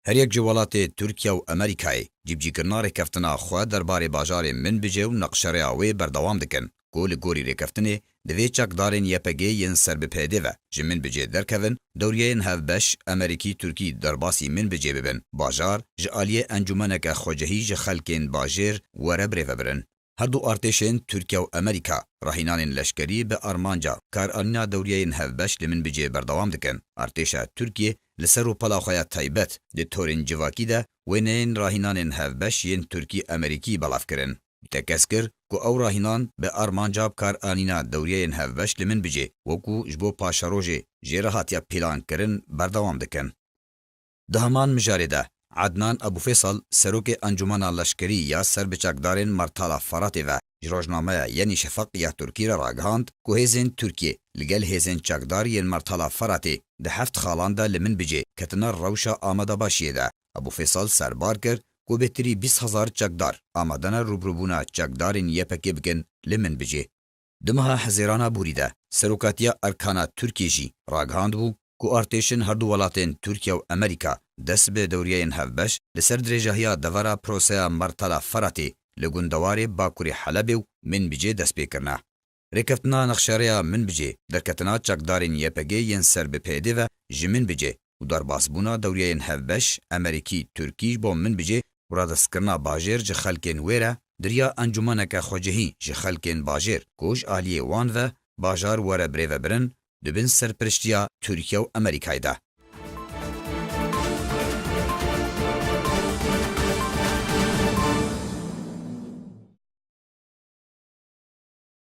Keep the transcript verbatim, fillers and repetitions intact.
Her yek ji welatê Tirkiye û Amerîkayê cîbicîkirina rêkeftina xwe derbarê bajarê Minbicê û neqşereya wê berdewam dikin, ku li gorî rêkeftinê divê çekdarên Y P G yên ser bi P Y D'ê ve ji Minbicê derkevin, dewriyeyên hevbeş Amerîkî-Tirkî derbasî Minbicê bibin, bajar ji aliyê encûmeneke xwecihî ji xelkên bajêr were birêvebirin. Her du artêşên Tirkiye û Amerîka rahînanên leşkerî bi armanca karanîna dewriyeyên hevbeş li Minbicê berdewam dikin. Artêşa Tirkiyê li ser rûpela xwe ya taybet di torên civakî de wêneyên rahînanên hevbeş yên Tirkî-Amerîkî belav kirin. Bi tekez kir ku ew rahînan bi armanca bikaranîna dewriyeyên hevbeş li Minbicê wekû ji bo paşerojê jê re hatiye pîlankirin berdewam dikin. Di heman mijarê de, Ednan Ebûfeysal, serokê Encûmena Leşkerî ya ser bi çekdarên Mertala Feratê ve, ji rojnameya Yenî Şefaq ya Tirkî re ragihand ku hêzên Tirkiyê li gel hêzên çekdar yên Mertala Feratê di heft xalan de li Minbicê ketine rewşa amadebaşiyê de. Ebûfeysal serbar kir ku bêtirî bîst hezar çekdar amade ne rûbirûbûna çekdarên Y P G bikin li Minbicê. Di meha Hezêrana borî de, serokatiya Erkana Tirkiyê jî ragihandibû ku artêşên her du welatên Tirkiye û Amerîka dest bi dewriyeyên hevbeş li ser dirêjahiya devera proseya Mertala Feratê li gundewarê Bakurê Helebê û Minbicê dest pê kirine. Rêkeftina nexşereya Minbicê, derketina çekdarên Y P G yên ser bi P Y D'ê ve ji Minbicê û derbasbûna dewriyeyên hevbeş Amerîkî-Tirkî ji bo Minbicê û radestkirina bajêr ji xelkên wê re, di riya encûmeneke xwecihî ji xelkên bajêr ku ji aliyê wan ve bajar were birêvebirin, di bin serpiriştiya Tirkiye û Amerîkayê de.